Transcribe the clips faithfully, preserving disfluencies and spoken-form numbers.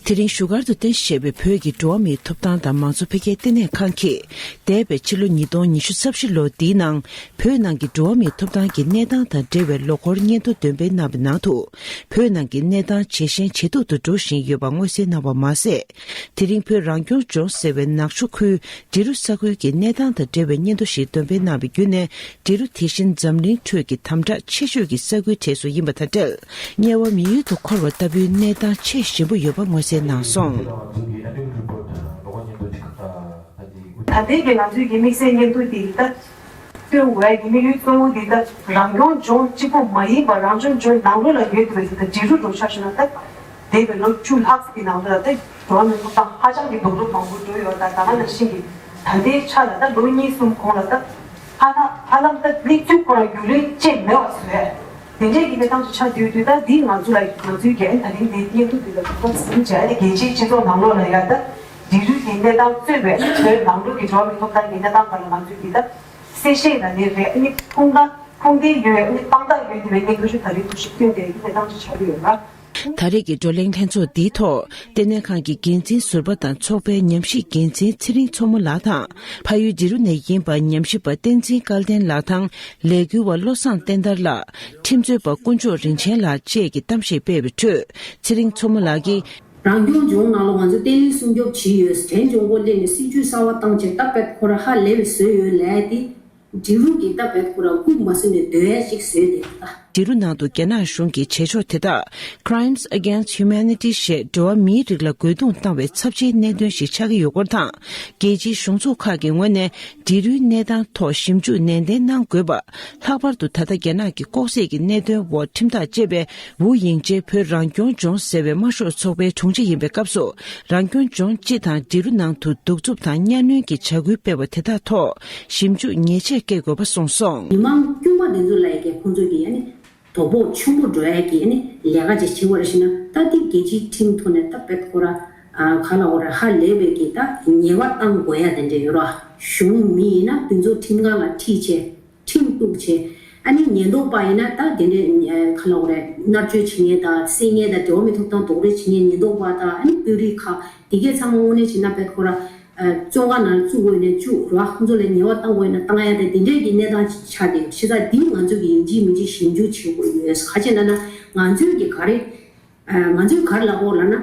དེ་རིང་བཞུགས་སྒར་དུ་རྟེན་གཞི་བྱས་པའི་བོད་ཀྱི་འགྲོ་བ་མིའི་ཐོབ་ཐང་དང་མང་གཙོ་འཕེལ་རྒྱས་ལྟེ་གནས་ཁང་གིས། འདས་པའི་ཕྱི་ལོ་ཉིས་སྟོང་ཉི་ཤུ་རྩ་བཞི་ལོ་འདིའི་ནང་། བོད་ནང་གི་འགྲོ་བ་མིའི་ཐོབ་ཐང་གི་གནས་སྟངས་དང་འབྲེལ་བའི་ལོ་འཁོར་སྙན་ཐོ་འདོན་སྤེལ་གནང་བའི་ནང་དུ། བོད་ནང་གི་གནས་སྟངས་ཇེ་ཞན་ཇེ་སྡུག་ཏུ་འགྲོ་བཞིན་ཡོད་པ་མངོན་གསལ་གནང་བ་མ་ཟད། དེ་རིང་བོད་རང་སྐྱོང་ལྗོངས་ཟེར་བའི་ནག་ཆུ་ཁུལ་འབྲི་རུ་ས་ཁུལ་གྱི་གནས་སྟངས་དང་འབྲེལ་བའི་སྙན་ཐོ་ཞིག་འདོན་སྤེལ་གནང་བའི་བརྒྱུད་ནས། འབྲི་རུ་དེ་བཞིན་འཛམ་གླིང་ཁྲོད་ཀྱི་དམ་དྲག་ཆེ་ཤོས་ཀྱི་ས་ཁུལ་གྲས་སུ་ཡིན་པ་དང་འབྲེལ། དམྱལ་བ་མི་ཡུལ་དུ་འཁོར་བ་ལྟ་བུའི་གནས་སྟངས་ཆེས་ཞན་པོ་ཡོད་པ་མངོན་གསལ་གནང་སོང་། ད་ལྟའི་གི་ང་ཚོའི་གི་དམིགས་བསལ་སྙན་ཐོ་འདི་ད་སྟོན་དགོས་ཡ་གི་དམིགས་ཡུལ་གཙོ་བོ་འདི་ད་རང་སྐྱོང་ལྗོངས་གཅིག་པུ་མ་ཡིན་པར་རང་སྐྱོང་ལྗོངས་ནང་ལོགས་ལ་ཡོད་པའི་ད་འབྲི་རུ་འགྲོ་ཆ་བཞག་ན། ད་འདས་པའི་ལོ་བཅུ་ལྷག་ཙམ་གྱི་ནང་ལོགས་ལ་ད་འགྲོ་བ་མིའི་ཐོབ་ཐང་ཧ་ཅང་གི་རྡོག་རྡོག་མང་པོ་འགྲོ་ཡོད། ད་ད་ག་ནང་བཞིན་གྱི་ད་ལྟའི་ཆ་ལ་ད་ལོ་གཉིས་གསུམ་གོང་ལ་ད་ཧ་ལམ་ཧ་ལམ་ད་གནས་ཚུལ་ཁོ་རང་རྒྱུན་རིང་ཅན་མེད་པ་བཟོས། དེ་འདྲའི་གི་གནས་སྟངས་ཅིག་ཆགས་དུས་དུས་ད་འདི་ང་ཚོ་ལ་ང་ཚོའི་རྒྱལ་ཡོངས་ད་རིང་འདི་སྙན་ཐོ་འདི་ལ་གོ་སྐབས་ཟིན་བྱས་ནས་རྒྱལ་སྤྱིའི་སྤྱི་ཚོགས་ནང་ལོགས་ལ་ཡ་ད་འབྲི་རུའི་གི་གནས་སྟངས་གཙོས་པའི་བོད་ནང་ལོགས་ཀྱི་འགྲོ་བ་མིའི་ཐོབ་ཐང་གི་གནས་སྟངས་སྐོར་ལ་ང་ཚོས་འདི་ད་གསལ་བཤད་ལ་ནི་རེད། ཨ་ནི་ཁུངས་དང་ཁུངས་ལྡན་ཡོད་ཨ་ནི་དཔང་རྟགས་ཡོད་འདི་བའི་སྙན་ཐོ་ཞིག་ད་རིང་ཐོག་ཞིག་བཏོན་ཏེ་གནས་སྟངས་ཅིག་ཆགས་ཀྱི་ཡོད་ལ། ད་རེས་ཀྱི་བགྲོ་གླེང་ལྷན་ཚོགས་འདིའི་ཐོག་ལྟེ་གནས་ཁང་གི་འགན་འཛིན་ཟུར་པ་དང་ཚོགས་པའི་ཉམས་ཞིབ་འགན་འཛིན་ཚེ་རིང་མཚོ་མོ་ལགས་དང་། ཕ་ཡུལ་འབྲི་རུ་ནས་ཡིན་པ་ཉམས་ཞིབ་པ་བསྟན་འཛིན་སྐལ་ལྡན་ལགས་དང་། ལས་འགུལ་བ་བློ་བཟང་བསྟན་དར་ལགས། ཁྲིམས་རྩོད་པ་དཀོན་མཆོག་རིན་ཆེན་ལགས་བཅས་ཀྱིས་གཏམ་བཤད་སྤེལ་བའི་ཁྲོད། ཚེ་རིང་མཚོ་མོ་ལགས་ཀྱིས། རང་སྐྱོང་ལྗོངས་ནང་ལ་ང་ཚོས་བརྟན་ལྷིང་སྲུང་སྐྱོབ་བྱས་ཡོད། དྲན་འཇོག་འགོ་སླེབས་ནས་སྲིད་ཇུས་གསར་བ་བཏང་བྱས་ད་དཔེ་ཁོ་ར་ཧ་ལས་པའི་བཟོས་ཡོད་ལས་དེ། འབྲི་རུ་གི་ད་བེད་ཁོ་ར་སྐུགས་མ་སོན་ནས་སྡོད་ཡ་ཞིག་བཟོས་ཏེ་ད། འབྲི་རུ་ནང་དུ་རྒྱ་ནག་གཞུང་གི་བྱེད་ཕྱོགས་དེ་དག་Crimes Against Humanity ཞེས་འགྲོ་བ་མིའི་རིགས་ལ་རྒོལ་རྡུང་བཏང་བའི་ཚབས་ཆེའི་གནད་དོན་ཞིག་ཆགས་ཀྱི་ཡོད་སྐོར་དང་། རྒྱལ་སྤྱིའི་གཞུང་ཚོགས་ཁག་གི་ངོས་ནས་འབྲི་རུའི་གནས་སྟངས་ཐོག་ཞིབ་འཇུག་ནན་ཏན་གནང་དགོས་པ། ལྷག་པར་དུ་ད་ལྟ་རྒྱ་ནག་གི་ལྐོག་ཟ་གྱི་གནད་དོན་འོག་ཁྲིམས་ཐག་བཅད་པའི་ཝུའུ་དབྱིང་ཅེ་བོད་རང་སྐྱོང་ལྗོངས་ཟེར་བའི་དམར་ཤོག་ཚོགས་པའི་དྲུང་ཆེ་ཡིན་པའི་སྐབས་སུ། རང་སྐྱོང་ལྗོངས་སྤྱི་དང་འབྲི་རུ་ནང་དུ་གདུག་རྩུབ་དང་གཉའ་གནོན་གྱི་བྱ་འགུལ་སྤེལ་བ་དེ་དག་ཐོག་ཞིབ་འཇུག་ཉེས་ཆད་བཀལ་དགོས་པ་གསུངས་སོང་། མི་མང་དཀྱུས་མ་འདི་ཚོ་ལ་ཡ་གི་ཁོང་ཚོ་གི་ཡ་ནི་དོ་ཕོག་ཆེན་པོ་འགྲོ་ཡ་གི་ཡ་ནི་ལས་ཀ་ཅིག་བྱེད་དགོས་རེད་ཤི་ན། ད་འདི་རྒྱལ་སྤྱིའི་ཁྲིམས་ཐོག་ནས་ད་དཔེ་ཁོ་ར་ཨ་ག་ལ་འོ་ར་ཧ་ལས་པའི་གི་ད་ཉེས་པ་བཏང་དགོས་ཡ་དེ་འདྲ་ཡོད་ར། གཞུང་མི་ཡིན་ན་དེ་ཚོ་ཁྲིམས་ཁང་ལ་ཁྲིད་བྱས། ཁྲིམས་གཏུག་བྱས། ཨ་ནི་ཉེན་རྟོག་པ་ཡིན་ན་ད་དེ་འདྲའི་ཨ་ག་ལ་འོ་རེད། མནར་གཅོད་བྱེད་མཁན་དང་བསད་མཁན་དང་འགྲོ་བ་མིའི་ཐོབ་ཐང་རྡོག་རོལ་བྱེད་མཁན་ཉེན་རྟོག་པ་དང་ཨ་ནི་དཔོན་རིགས་ཁག་དེ་གས་ཚང་མ་དངོས་གནས་བྱས་ན་དཔེ་ཁོ་ར་ཨ་བཙོན་ཁང་ནང་བཙུགས་དགོས་ན་བཅུག་ར། ཁོང་ཚོ་ལ་ཉེས་པ་བཏང་དགོས་ན་བཏང་ཡ་དེ་དེ་འདྲའི་གི་གནས་སྟངས་ཆགས་བསྡད་ཡོད། བྱས་ཙང་འདི་ང་ཚོ་གི་ཡིན་གཅིག་མིན་གཅིག་ཞིབ་འཇུག་བྱེད་དགོས་ཡོད། ག་ཅི་ན་ན་ང་ཚོའི་གི་ག་རེ་ཨ་ང་ཚོའི་ག་རེ་ལབ་དགོས་ལབ་ན།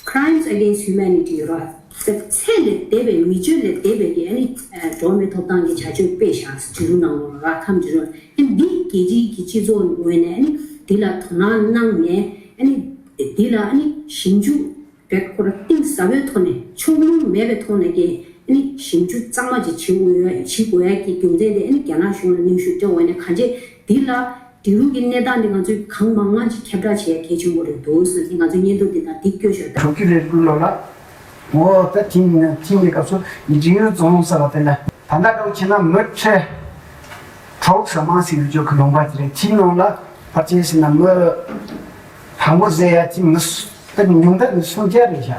Crimes Against Humanity ཡོད་ར། ཚད་ལས་འདས་པའི་མི་སྤྱོད་ལས་འདས་པའི་གི་ཨ་ནི་ཨ་འགྲོ་བ་མིའི་ཐོབ་ཐང་གི་བྱ་སྤྱོད་སྤེལ་བཞག་འབྲི་རུ་ནང་ལོགས་ལ་ར་ཁམས་འབྲི་རུ། ཨ་ནི་འདི་རྒྱལ་སྤྱིའི་གི་སྤྱི་ཚོགས་ངོས་ནས་ཨ་ནི་འདི་ལ་དོ་སྣང་གནང་ནས་ཨ་ནི་འདི་ལ་ཨ་ནི་ཞིབ་འཇུག་བེད་ཁོ་ར་གཏིང་ཟབ་པོའི་ཐོག་ནས་ཕྱོགས་ལྷུང་མེད་པའི་ཐོག་ནས་ཀྱི་ཨ་ནི་ཞིབ་འཇུག་གཙང་མ་ཅིག་བྱེད་དགོས་ཡ་བྱེད་དགོས་ཡ་གི་རྒྱུ་མཚན་དེ་ཨ་ནི་རྒྱ་ནག་གཞུང་ལ་གནོན་ཤུགས་སྤྲད་འོས་ནས་གང་བྱས་འདི་ལ། འབྲི་རུ་གི་གནས་སྟངས་འདི་ང་ཚོས་གང་མང་མང་ཅིག་ཁྱབ་བསྒྲགས་བྱེད་ཡ་གལ་ཆེན་པོ་རེད་འདུག་ཟེར་ཏེ་ང་ཚོའི་སྙན་ཐོ་འདི་དང་འདི་བསྐྱོད་ཞོར་དང་། གྲོང་ཁྱེར་རེ་རེ་ལོ་ལ་འོ་ད་ཐིང་ཐིང་གི་སྐབས་སུ་འབྲི་རུ་རྫོང་ཟེར་བ་དེ་ལ་ད་ལྟ་འདྲ་བོ་བྱས་ན་མི་ཁྲི་དྲུག་ས་མང་ཟེར་བའི་ཇོ་ཁི་ལུང་པ་དེ་རེད། ཐིང་ནང་ལ་ཕལ་ཆེར་ཟེར་ན་མི་དང་པོ་ཟེར་ཡ་ཐིང་མི་ད་ཉུང་མཐའ་ནི་སུམ་བརྒྱ་རེད་ཤག་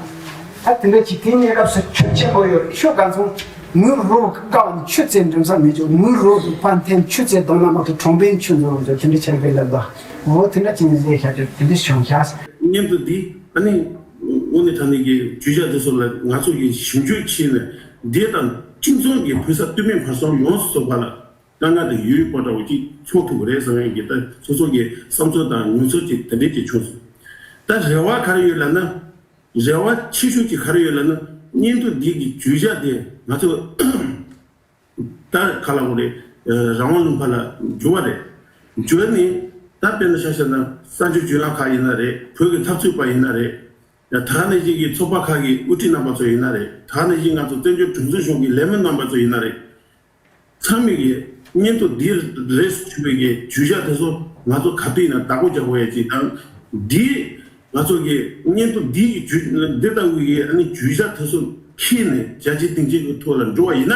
ད་དེ་འདྲ་ཅིག་དེའི་གནས་སྐབས་སུ་ཆུ་ཆེན་པོ་ཡོད། ཆུ་ག་ཚོད་ངུ་རུ་ཀ་བ་ནི་ཆུ་ཚད་འགྲིམ་ས་མེད་ཅོག་ངུ་རུ་གི་ཕན་ཐན་ཆུ་ཚད་གདོང་ལ་མ་ཐུག་གྲོང་པའི་ཆུ་འཛོལ་འཛོལ་དེ་འདྲ་ཆགས་པའི་ལབ་ད། འོ་དེ་འདྲ་ཅིག་ནི་ཟེར་ཤག་ཅོག་དེ་འདྲ་བྱུང་ཤག་སྙན་ཐོ་འདི་ཨ་ནི་དངོས་གནས་དྲང་གནས་ཀྱི་བརྗོད་བྱ་དེ་ཚོ་ལ་ང་ཚོ་གིས་ཞིབ་འཇུག་བྱས་ནས་འདི་དང་གཅིག་མཚུངས་ཀྱི་བོད་ས་སྟོད་སྨད་བར་གསུམ་ཡོངས་སུ་རྫོགས་པ་ལ། དཀའ་ངལ་དང་ཡུལ་ཡུལ་པོ་འདྲ་བོ་ཅིག་ཚོགས་ཐུབ་ཀྱི་རེད་བསམ་ཡས་ཀྱི་ད་སོ་སོ་གི་བསམ་ཚུལ་དང་མྱོང་ཚོར་ཅིག་དེ་འདྲས་ཅིག་བྱུང་སོང་། ད་རེ་བ་ག་རེ་ཡོད་ལབ་ན། རེ་བ་ཆེ་ཤོས་ཅིག་ག་རེ་ཡོད་ལབ་ན། སྙན་ཐོ་འདི་གི་བརྗོད་བྱ་དེ་ང་ཚོ་ད་ག་ལ་འོ་རེད། རང་དབང་ལུང་པ་ལ་འབྱོར་བ་རེད། འབྱོར་ནས་ད་དཔེར་ན་ཆ་བཞག་ན་གསར་འགྱུར་བརྒྱུད་ལམ་ཁག་ཡིན་ན་རེད། བོད་ཀྱི་འཐབ་རྩོད་པ་ཡིན་ན་རེད། ད་ག་ནང་བཞིན་གྱི་ཚོགས་པ་ཁག་གི་དབུ་ཁྲིད་རྣམ་པ་ཚོ་ཡིན་ན་རེད། ད་ག་ནང་བཞིན་ང་ཚོ་བཙན་བྱོལ་གྲོང་ཚོའི་གཞུང་གི་ལས་སྣེ་རྣམ་པ་ཚོ་ཡིན་ན་རེད། ཚང་མས་ཀྱི་སྙན་ཐོ་འདི་རེས་ཞུ་བའི་གི་བརྗོད་བྱ་དེ་ཚོ་ང་ཚོ་ག་དུས་ཡིན་ན་བདག་པོ་རྒྱག་དགོས་ཡ་ཅིག་དང་། འདི་ང་ཚོ་གི་སྙན་ཐོ་འདི་གི་བརྗོད་འདི་ལྟ་བུའི་གི་ཨ་ནི་བརྗོད་བྱ་དེ་ཚོ་ཁྱེར་ནས་རྒྱ་ཆེ་སྡིངས་ཆེ་གི་ཐོག་ལ་འགྲོ་བ་ཡིན་ན།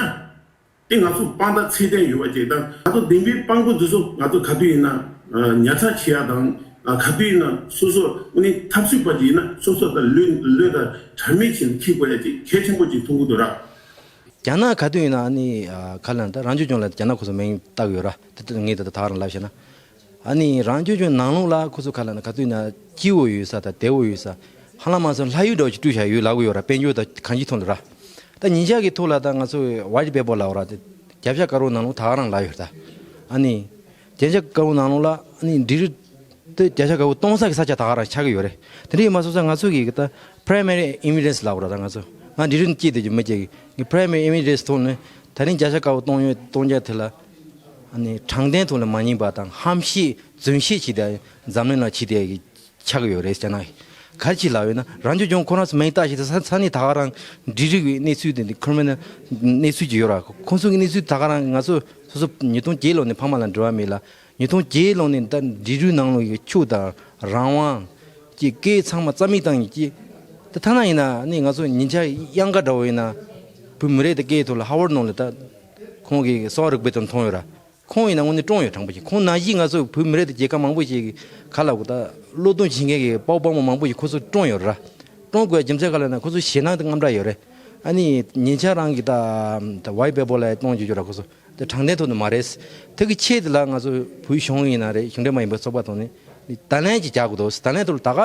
དེ་ང་ཚོ་དཔང་རྟགས་ཚད་ལྡན་ཡོད་པ་ཅིག་དང་། ང་ཚོ་བདེན་པའི་དཔང་པོ་འདི་ཚོ་ང་ཚོ་ག་དུས་ཡིན་ན་ཉར་ཚགས་བྱེད་ཡ་དང་། ག་དུས་ཡིན་ན་སོ་སོ་ཨ་ནི་འཐབ་རྩོད་པ་ཅིག་ཡིན་ན་སོ་སོ་དང་ལུས་ལུས་དང་དྲ་མིག་ཅིག་འཁྱེར་དགོས་ཡ་ཅིག་གལ་ཆེན་པོ་ཅིག་མཐོང་གི་འདུག་ར། རྒྱ་ནག་ག་དུས་ཡིན་ན་ཨ་ནི་ཨ་ག་ལ་ད་རང་སྐྱོང་ལྗོངས་ལ་རྒྱ་ནག་ཁོ་ཚོ་མིང་བཏགས་ཡོད་ར། དེ་ངས་ད་ད་ག་རང་ལབ་བྱས་ན། ཨ་ནི་རང་སྐྱོང་ལྗོངས་ནང་ལོགས་ལ་ཁོ་ཚོ་ག་ལ་ན་ག་དུས་ཡིན་ན་སྐྱིད་པོ་ཡོད་ས་དང་བདེ་པོ་ཡོད་ས། ཧ་ལམ་མ་སོང་ལྷ་ཡུལ་འདྲ་བོ་ཞིག་བསྐྲུན་བཞག་ཡོད་ལབ་གི་ཡོད་ར། དཔལ་འབྱོར་དང་གང་ཅིའི་ཐོག་ལ་ར། ད་ཉིན་ཞག་གི་ཐོག་ལ་ད་ང་ཚོ་ཝའིཊ་པེ་པར་ལབ་ར། ད་རྒྱབ་ཤ་དཀར་པོ་ནང་ལོགས་ད་ག་རང་ལབ་ཡོད་ར། ད་ཨ་ནི་རྒྱབ་ཤ་དཀར་པོ་ནང་ལོགས་ལ་ཨ་ནི་འབྲི་རུ་དེ་རྒྱབ་ཤ་དཀར་པོ་གཏོང་ས་གི་ས་ཆ་ད་ག་རང་ཆགས་ཀྱི་ཡོད་རེད། དེ་འདྲ་ཡིན་པ་སོང་ཙང་ང་ཚོ་གི་ད་པི་རའི་མ་རི་ཨི་ཝི་ཌེན་སི་ལབ་ར། ད་ང་ཚོ་ང་འབྲི་རུ་སྐྱེས་དེ་ཅིག་མི་སྐྱེས་གི་པི་རའི་མ་རི་ཨི་ཝི་ཌེན་སི་ཐོག་ནས་ད་རིང་རྒྱབ་ཤ་དཀར་པོ་གཏོང་ཡོད་གཏོང་རྒྱུ་དེ་ལ་ཨ་ནི་དྲང་བདེན་ཐོག་ལ་མ་ཉན་པ་དང་ཧམ་བཤད་རྫུན་བཤད་བྱས་ཏེ་འཛམ་གླིང་ལ་བྱས་ཏེ་གི་ཆགས་ཀྱི་ཡོད་རེད་ཟེར་ན། ག་རེ་ཅིག་ལབ་ཡོད་ན་རང་སྐྱོང་ལྗོངས་ཁོ་རང་ཚོ་མིང་བཏགས་ཤིག་ད་ས་ས་གནས་ད་ག་རང་འབྲི་རུ་གི་གནས་ཚུལ་དེ་འདི་ཁུར་མིན་ན་གནས་ཚུལ་ཅིག་ཡོད་ར། ཁོང་ཚོ་གི་གནས་ཚུལ་ད་ག་རང་ང་ཚོ་སོ་སོ་ཉིས་སྟོང་བརྒྱད་ལོ་ནས་ཕ་མ་ལ་འབྲེལ་བ་མེད་ལ། ཉིས་སྟོང་བརྒྱད་ལོ་ནས་ད་འབྲི་རུ་ནང་ལོགས་ཀྱི་ཆོས་དང་རང་དབང་གི་སྐད་ཚང་མ་རྩ་མེད་བཏང་ཡིན་གྱི། ད་ཐ་ན་ཡིན་ན་ནི་ང་ཚོ་ཉིན་ཞག་གཡང་དཀར་འདྲ་བོ་ཡིན་ན་བོད་མི་རིགས་དང་སྐད་ཐོག་ལ་ཧ་ཝར་ནང་ལ་ད་ཁོང་གི་གསོ་བ་རིག་པའི་དོན་མཐོང་ཡོད་ར། ཁོང་ཡིན་ན་དངོས་གནས་སྤྲང་ཡོད་དྲང་པོ་ཞིག་ཁོང་ནང་བཞིན་ང་ཚོ་བོད་མི་རིགས་དང་རྒྱལ་ཁབ་མང་པོ་ཞིག་གི་ཁ་ལ་གོ་ད་བློས་གཏོང་བྱེད་མཁན་གྱི་དཔའ་བོ་དཔའ་མོ་མང་པོ་ཞིག་ཁོ་ཚོ་སྤྲང་ཡོད་ར། སྤྲང་དགོས་རྒྱུ་མཚན་ག་ལ་ན་ཁོ་ཚོ་ཞེད་སྣང་དང་དངངས་སྐྲག་ཡོད་རེད། ཨ་ནི་ཉིན་ཞག་རང་གི་ད་ད་ཝའིཊ་པེ་པར་ལ་གཏོང་རྒྱུ་ཡོད་ར། ཁོ་ཚོ་དེ་དྲང་བདེན་ཐོག་ནས་མ་རེད། དེ་གི་ཆེད་དུ་ལ་ང་ཚོ་བོད་གཞུང་ཡིན་ན་རེད། གཞུང་འབྲེལ་མ་ཡིན་པའི་ཚོགས་པ་དང་ནི་ད་ལན་ཅིག་རྒྱག་དགོས་འདུག་ད་ལན་ཐོག་ལ་ད་ག་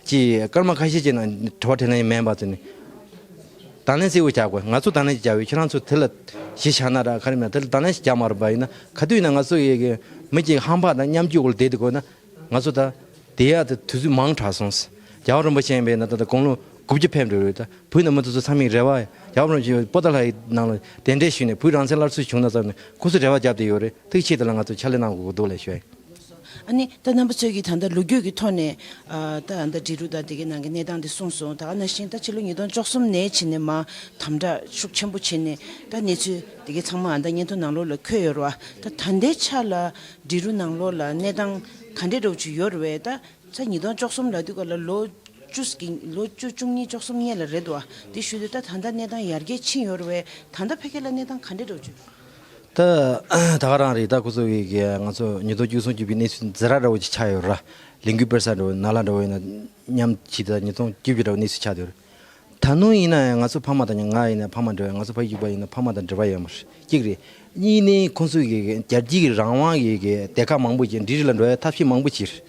ཅིག་སྐར་མ་ཁ་ཤས་ཅིག་ནང་དྲི་བ་དྲིས་ལན་མིན་པ་ཚོ་ནི། ད་ལན་གསལ་བོ་བྱ་དགོས། ང་ཚོ་ད་ལན་ཅིག་བྱ་བའི་ཁྱེད་རང་ཚོ་དེ་ལ་གཞི་བཞག་ན་ར་ག་རེ་མེད། དེ་ལ་ད་ལན་ཅིག་རྒྱག་མ་རུང་བ་ཡིན་ན་ག་དུས་ཡིན་ན་ང་ཚོ་ཡི་གི་མི་གཅིག་ཧམ་པ་དང་མཉམ་སྤྱོད་སྐོར་ལ་བསྡད་དེ་དགོས་ན་ང་ཚོ་ད་དེ་ཡག་དེ་དུས་ཚོད་མང་དྲགས་སོང་། རྒྱལ་བ་རིན་པོ་ཆེ་ཡིན་པས་ན་ད་ལྟ་དགུང་ལོ་དགུ་བཅུ་ཕེབས་འགྲོ་རེད། ད་བོད་ནང་མི་དེ་ཚོ་ཚང་མས་རེ་བ་རྒྱལ་བ་རིན་པོ་ཆེ་པོ་ཏཱ་ལ་ཡི་ནང་ལ་གདན་འདྲེན་ཞུས་ནས་བོད་རང་བཙན་སླར་གསོ་བྱུང་ན་བསམ་ནས་ཁོ་ཚོ་རེ་བ་བརྒྱབ་བསྡད་ཡོད་རེད། དེ་གི་ཆེད་དུ་ལ་ང་ཚོ་ཕྱག་ལས་གནང་དགོས་ཀྱི་འདུག་ལབ་ཞུ་ཡ་ཡིན། ཨ་ནི་ད་རྣམ་པ་ཚོས་ཀྱིས་ད་ལྟ་ལོ་རྒྱུས་ཀྱི་ཐོག་ནས་ཨ་ད་ད་འབྲི་རུ་དང་དེ་གའི་ནང་གི་གནས་སྟངས་དེ་གསུངས་སོང་། ད་ག་ནང་བཞིན་ད་ཕྱི་ལོ་ཉིས་སྟོང་བཅུ་གསུམ་ནས་བྱས་ནས་མར་དམ་དྲག་ཤུགས་ཆེན་པོ་བྱས་ནས་ད་གནས་ཚུལ་དེ་གའི་ཚང་མ་ཨ་ད་སྙན་ཐོ་ནང་ལོགས་ལ་འཁོད་ཡོད་རེད་བ། ད་ད་ལྟའི་ཆ་ལ་འབྲི་རུ་ནང་ལོགས་ལ་གནས་སྟངས་ག་འདྲས་འདྲ་བོ་ཅིག་ཡོད་རེད་བས། ད་ད་ཉིས་སྟོང་བཅུ་གསུམ་ལབ་དུས་ག་ལ་ལོ་བཅུ་གི་ལོ་བཅུ་བཅུ་གཉིས་བཅུ་གསུམ་སྔོན་ལ་རེད་འདུག་བ། དེ་ཞུས་དུས་ད་ད་ལྟ་གནས་སྟངས་ཡར་རྒྱས་ཕྱིན་ཡོད་རེད་བས། ད་ལྟ་ཕ་གི་ལ་གནས་སྟངས་ག་འདྲས་འདྲ་བོ་ཅིག་ད་ད་ག་རང་རེད། ད་ཁོ་ཚོ་གི་གི་ང་ཚོ་ཉིས་སྟོང་བཅུ་གསུམ་བཅུ་པའི་གནས་ཚུལ་འཛིན་གྲྭ་འདྲ་བོ་ཅིག་ཆགས་ཡོད་ར། ལས་འགུལ་སྤེལ་ས་འདྲ་བོ་ནཱ་ལ་འདྲ་བོ་ཡིན་ན་མཉམ་གྱིས་ད་ཉིས་སྟོང་བཅུ་བཅུ་འདྲ་བོ་གནས་ཚུལ་ཆགས་ཡོད་རེད། ད་ནུ་ཡིན་ན་ཡང་ང་ཚོ་ཕ་མ་དང་ང་ཡིན་ན་ཕ་མ་འདྲ་བོ་ཡིན། ང་ཚོ་ཕ་ཡུལ་པ་ཡིན་ན་ཕ་མ་དང་འབྲེལ་བ་ཡོད་མ་རེད། གཅིག་རེད། གཉིས་ནི་ཁོང་ཚོ་གི་རྒྱལ་སྤྱིའི་རང་དབང་གི་གི་དེ་ག་མང་པོ་ཅིག་འབྲི་རུ་ལ་འགྲོ་ཡ་ཐབས་ཤེས་མང་པོ་ཅིག་རེད།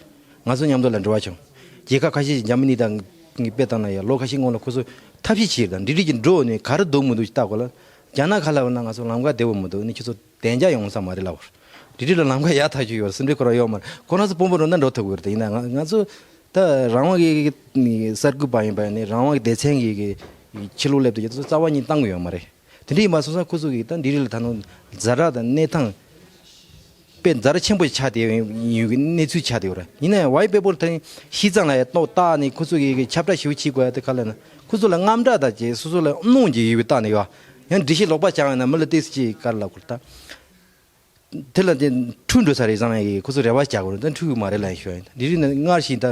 ང་ཚོ་མཉམ་དུ་ལ་འབྲེལ་བ་བྱུང་། རྒྱལ་ཁབ་ཁ་ཤས་ཀྱིས་འཇར་མ་ནི་དང་གི་དཔེ་བཏང་ན་ཡང་ལོ་ཁ་ཤས་སྔོན་ལ་ཁོ་ཚོ་ཐབས་ཤེས་བྱས་དང་འབྲི་རུ་གྱི་འགྲོ་ནས་ག་རེ་འདུག་མི་འདུག་ཅིག་ལྟ་དགོས་ལ། རྒྱ་ནག་ཁ་ལ་བ་ན་ང་ཚོ་ལམ་ཁ་བདེ་བོ་མི་འདུག་ནི་ཁྱོད་ཚོ་བདེ་འཇགས་ཡོང་ས་མ་རེད་ལབ་བར། འབྲི་རུ་ལ་ལམ་ཁ་ཡག་ཐག་ཆོད་ཡོད་རེད། སེམས་ཁྲལ་ཁོ་རང་ཡོད་མ་རེད། ཁོ་རང་ཚོ་དཔོན་པོ་རུ་འདྲ་འགྲོ་ཐུབ་ཀྱི་རེད། ཡིན་ན་ང་ང་ཚོ་ད་རང་དབང་གི་གསར་འགོད་པ་ཡིན་པ་ནི་རང་དབང་གི་སྡེ་ཚན་གྱི་གི་ཕྱི་ལོགས་སླེབས་དུས་ཁྱོད་ཚོ་རྩ་བ་ཉིད་བཏང་གི་ཡོད་མ་རེད། དེ་འདྲ་ཡིན་པ་སོང་ཙང་ཁོ་ཚོ་གིས་ད་འབྲི་རུ་ལ་ད་ནང་ཛ་དྲག་དང་གནས་སྟངས་དཔེ་ཛ་དྲག་ཆེན་པོ་ཆགས་བསྡད་ཡོད་ཀྱི་གནས་ཚུལ་ཆགས་བསྡད་ཡོད་རེད། ཡིན་ན་ཡང་ཝའིཊ་པེ་པར་དེ་ཤིས་ཙང་ལ་ཡང་ཏོག་བཏགས་ནས་ཁོ་ཚོ་གིས་ཁྱབ་བསྒྲགས་ཞེ་པོ་བྱེད་དགོས་ཡ་དེ་ག་ལ་ན་ཁོ་ཚོ་ལ་དངངས་སྐྲག་དང་བཅས་སོ་སོ་ལ་གནོང་གི་ཡོད་པའི་རྟགས་ནས་ཡོད། ཡང་འགྲེལ་བཤད་ལོག་པ་བྱ་བ་ཡིན་ན་མི་ལ་ཏོག་ཙམ་ཅིག་ག་རེ་ལབ་དགོས་རེད་ད། དེ་ལ་དེ་འཁྲུལ་འགྲོ་ས་རེད་བསམ་ཡ་གི་ཁོ་ཚོ་རེ་བ་བྱ་དགོས་རེད། ད་འཁྲུལ་གི་མ་རེད་ལབ་ཡིན་ཞུ་ཡ་ཡིན། འདི་རིགས་ནི་སྔར་བཞིན་ད་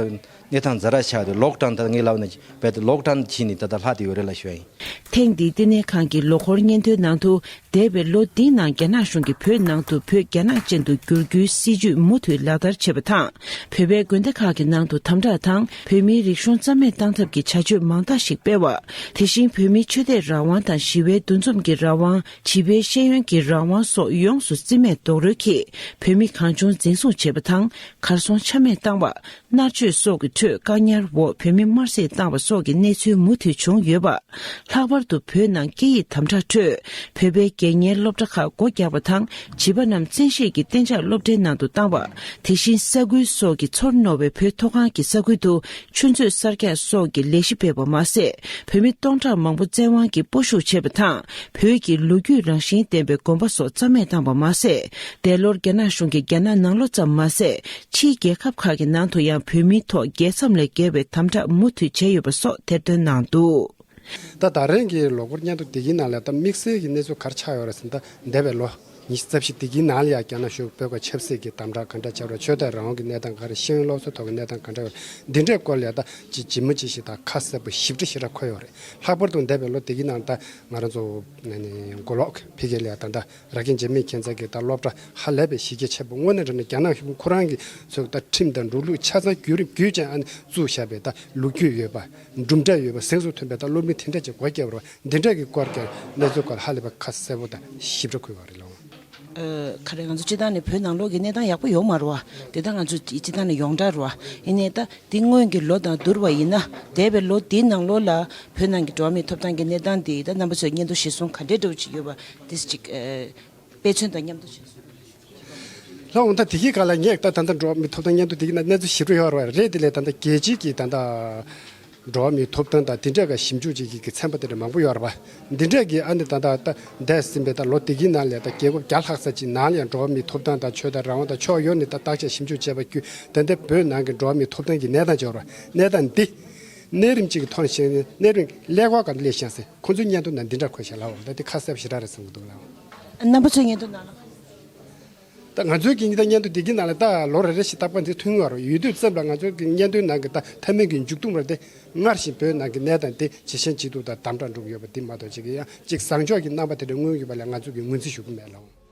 གནས་སྟངས་ཛ་དྲག་ཆགས་ཏེ་ལོག་ཌའུན་ད་ངས་ལབ་ན་རྦད་དེ་ལོག་ཌའུན་བྱས་ནས་ད་ལྟ་ལྷག་བསྡད་ཡོད་རེད་ལབ་ཞུ་ཡ་ཡིན། ཐེངས་འདིའི་བསྟི་གནས་ཁང་གི་ལོ་འཁོར་སྙན་ཐོའི་ནང་དུ་འདས་པའི་ལོ་འདིའི་ནང་རྒྱ་ནག་གཞུང་གིས་བོད་ནང་དུ་བོད་རྒྱ་ནག་ཅན་དུ་བསྒྱུར་རྒྱུའི་སྲིད་ཇུས་མུ་མཐུད་ལག་བསྟར་བྱེད་པ་དང་། བོད་པའི་དགོན་སྡེ་ཁག་གི་ནང་དུ་དམ་དྲག་དང་བོད་མིའི་རིག་གཞུང་རྩ་མེད་བཏང་ཐབས་ཀྱི་བྱ་སྤྱོད་མང་དག་ཞིག་སྤེལ་བ། དེ་བཞིན་བོད་མིའི་ཆོས་དད་རང་དབང་དང་ཞི་བའི་འདུ་འཛོམས་ཀྱི་རང་དབང་། བྱིས་པའི་ཤེས་ཡོན་གྱི་རང་དབང་སོགས་ཡོངས་སུ་རྩིས་མེད་རྡོག་རོལ་གྱིས་བོད་མི་གང་བྱུང་འཛིན་བཟུང་བྱེད་པ་དང་། གར་སོང་ཆ་མེད་བཏང་བ། མནར་གཅོད་སོགས་ཀྱི་ཁྲོད་བཀག་ཉར་འོག་བོད་མི་དམར་གསོད་བཏང་བ་སོགས་ཀྱི་གནས་ཚུལ་མུ་མཐུད་བྱུང་ཡོད་པ། ལྷག་པར་དུ་བོད་ནང་སྐད་ཡིག་དམ་དྲག་ཁྲོད། བོད་པའི་སྒེར་གཉེར་སློབ་གྲྭ་ཁག་སྒོ་རྒྱག་པ་དང་། བྱིས་པ་རྣམས་བཙན་ཤེད་ཀྱིས་གཏན་འཇགས་སློབ་གྲྭའི་ནང་དུ་བཏང་བ། དེ་བཞིན་ས་ཁུལ་སོགས་ཀྱི་ཚོར་རྣོ་བའི་བོད་མཐོ་སྒང་གི་ས་ཁུལ་དུ་ཆུ་མཛོད་གསར་རྒྱག་སོགས་ཀྱི་ལས་གཞི་སྤེལ་བ་མ་ཟད། བོད་མི་སྟོང་ཕྲག་མང་པོ་བཙན་དབང་གིས་སྤོ་བཤུག་བྱས་པ་དང་། བོད་ཀྱི་ལོ་རྒྱུས་རང་བཞིན་ལྡན་པའི་དགོན་པ་སོགས་རྩ་མེད་བཏང་བ་མ་ཟད། འདས་ལོར་རྒྱ་ནག་གཞུང་གིས་རྒྱ་ནག་ནང་ལོགས་ཙམ་མ་ཟད། ཕྱིའི་རྒྱལ་ཁབ་ཁག་གི་ནང་དུ་ཡང་བོད་མིའི་ཐོག་རྒྱལ་མཚམས་ལས་བརྒལ་བའི་དམ་དྲག་མུ་མཐུད་བྱས་ཡོད་པ་སོགས་ཐེར་འདོན་གནང་འདུག་ད་ད་རིང་གི་ལོ་འཁོར་སྙན་ཐོ་དེ་གའི་ནང་ལ་ད་དམིགས་བསལ་གྱི་གནས་ཚུལ་ག་རེ་ཆགས་ཡོད་རེད་ཟེར་ན། ད་འདས་པའི་ལོ་ཉི་ཤུ་རྩ་བཞི་དེ་གའི་ནང་ལ་ཡང་རྒྱ་ནག་གཞུང་བོད་སྐོར་ཆབ་སྲིད་ཀྱི་དམ་དྲག་ག་འདྲ་བྱས་རེད། ཆོས་དད་རང་དབང་གི་གནས་སྟངས་ག་རེ། ཤེས་ཡོན་སློབ་གསོའི་ཐོག་གི་གནས་སྟངས་ག་འདྲ་ཡོད་རེད། འདི་འདྲའི་སྐོར་ལ་ཡང་ད་ཅི་ཇི་མ་ཇི་བཞིན་ད་ཁ་གསལ་པོ་ཞིབ་ཕྲ་ཞེ་དྲག་འཁོད་ཡོད་རེད། ལྷག་པར་དུ་འདས་པའི་ལོ་དེ་གའི་ནང་ད་ང་རང་ཚོ་ནས་ནས་མགོ་ལོག་ཕ་གི་ལ་ཡང་ད་ད། ར་ཀན་འཇིགས་མེད་མཁྱེན་བརྩེ་གིས་ད་སློབ་གྲྭ་ཧ་ལས་པའི་གཞི་རྒྱ་ཆེ་པོ། དངོས་གནས་དྲང་གནས་རྒྱ་ནག་གཞུང་ཁོ་རང་གིས་ཚོས་ད་ཁྲིམས་དང་འགྲོ་ལུགས་ཆ་ཚང་བརྒྱུད་རིམ་བརྒྱུད་ཅིང་ཨ་ནི་བཙུགས་བཞག་པའི་ད་ལོ་རྒྱུས་ཡོད་པ། གྲུབ་འབྲས་ཡོད་པ། གཟེངས་སུ་ཐོན་པའི་ད་སློབ་གླིང་དེ་འདྲ་ཅིག་སྒོ་བརྒྱབ་པ་རེད་བ། འདི་འདྲ་གི་སྐོར་གྱི་གནས་ཚུལ་སྐོར་ཧ་ལས་པ་ཁ་གསལ་པོ་དང་ཞིབ་ཕྲ་འཁོད་པ་རེད་ལགས། ཨ། ག་རེ། ང་ཚོ་སྤྱིར་བཏང་ནས་བོད་ནང་ལོགས་ཀྱི་གནས་སྟངས་ཡག་པོ་ཡོད་མ་རེད་བ། དེ་ད་ང་ཚོ་སྤྱིར་བཏང་ནས་ཡོངས་གྲགས་རེད་བ། ཡིན་ནའི་ད་འདི་སྔོན་གྱི་ལོ་དང་བསྡུར་བ་ཡིན་ན། འདས་པའི་ལོ་འདིའི་ནང་ལོགས་ལ་བོད་ནང་གི་འགྲོ་བ་མིའི་ཐོབ་ཐང་གི་གནས་སྟངས་དེ་ད་རྣམ་པ་ཚོས་སྙན་ཐོ་ཞིག་གསུང་ག་འདྲའི་འདྲ་བོ་ཅིག་ཡོད་པ་དེ་ཅིག་ཨ། དཔེ་མཚོན་དང་མཉམ་དུ་ཞིག་གསུང་། ལགས་འོང་། ད་དེ་གི་སྒང་ལ་ངས་ད་ད་ལྟ་འགྲོ་བ་མིའི་ཐོབ་ཐང་སྙན་ཐོ་དེ་གི་ནང་གནས་ཚུལ་ཞིབ་རུ་ཡོད་རེད་བ། རེད། དེ་ལས་ད་ལྟ་རྒྱལ་སྤྱིའི་གི་ད་ལྟ་འགྲོ་བ་མིའི་ཐོབ་ཐང་དང་དེ་འདྲ་གི་ཞིབ་འཇུག་བྱེད་ཀྱི་གི་ཚན་པ་དེ་འདྲ་མང་པོ་ཡོད་རེད་བ། འདི་འདྲ་གི་ཨ་ནི་ད་ལྟ་ད་འདས་ཟིན་པའི་ད་ལོ་དེ་གི་ནང་ལ་ད་རྒྱལ་ཁབ་བརྒྱ་ལྷག་ཙམ་ཅིག་ནང་ལ་ཡང་འགྲོ་བ་མིའི་ཐོབ་ཐང་དང་ཆོས་དང་རང་དབང་དང་ཕྱོགས་ཡོངས་ནས་ད་བརྟག་དཔྱད་ཞིབ་འཇུག་བྱས་པ་བརྒྱུད། ད་ལྟ་བོད་ནང་གི་འགྲོ་བ་མིའི་ཐོབ་ཐང་གི་གནས་སྟངས་ཅིག་ཡོད་རེད་བ། གནས་སྟངས་འདི་གནས་རིམ་གཅིག་གི་ཐོག་ནས་བཤད་ན་གནས་རིམ་ཀླད་ཀོར་སྒང་དུ་སླེབས་ཤག་ཟེར། ཁོང་ཚོའི་སྙན་ཐོ་ནང་འདི་འདྲ་འཁོད་བཞག་ལགས་འོང་། ད་དེ་ཁ་གསལ་པོ་ཞེ་དྲག་རེད་བསམ་གྱི་འདུག་ལགས་འོང་། རྣམ་པ་ཚོའི་སྙན་ཐོ་ནང་ལ། ད་ང་ཚོའི་གི་ཉིན་ལྟར་སྙན་ཐོ་འདི་གི་ནང་ལ་ད་ལོ་རེ་རེ་བཞིན་ལྟ་བ་འདི་ཐོན་ཡོད་རེད། ཡོད་དུས་ཙམ་ལ་ང་ཚོའི་གི་སྙན་ཐོའི་ནང་གི་ད་མཐའ་མའི་གི་མཇུག་བསྡོམས་རེད་དེ། སྔར་བཞིན་བོད་ནང་གི་གནས་སྟངས་དེ་ཇེ་ཞན་ཇེ་སྡུག་དང་དམ་དྲག་འགྲོ་གི་ཡོད་པ་འདི་མ་གཏོགས་ཅིག་གི་ཡང་ཅིག་བཟང་ཕྱོགས་ཀྱི་རྣམ་པ་དེ་འདྲ་མངོན་གྱི་ཡོད་པ་ལ་ང་ཚོས་གི་ངོས་འཛིན་ཞུ་གི་མེད་ལགས་འོང་།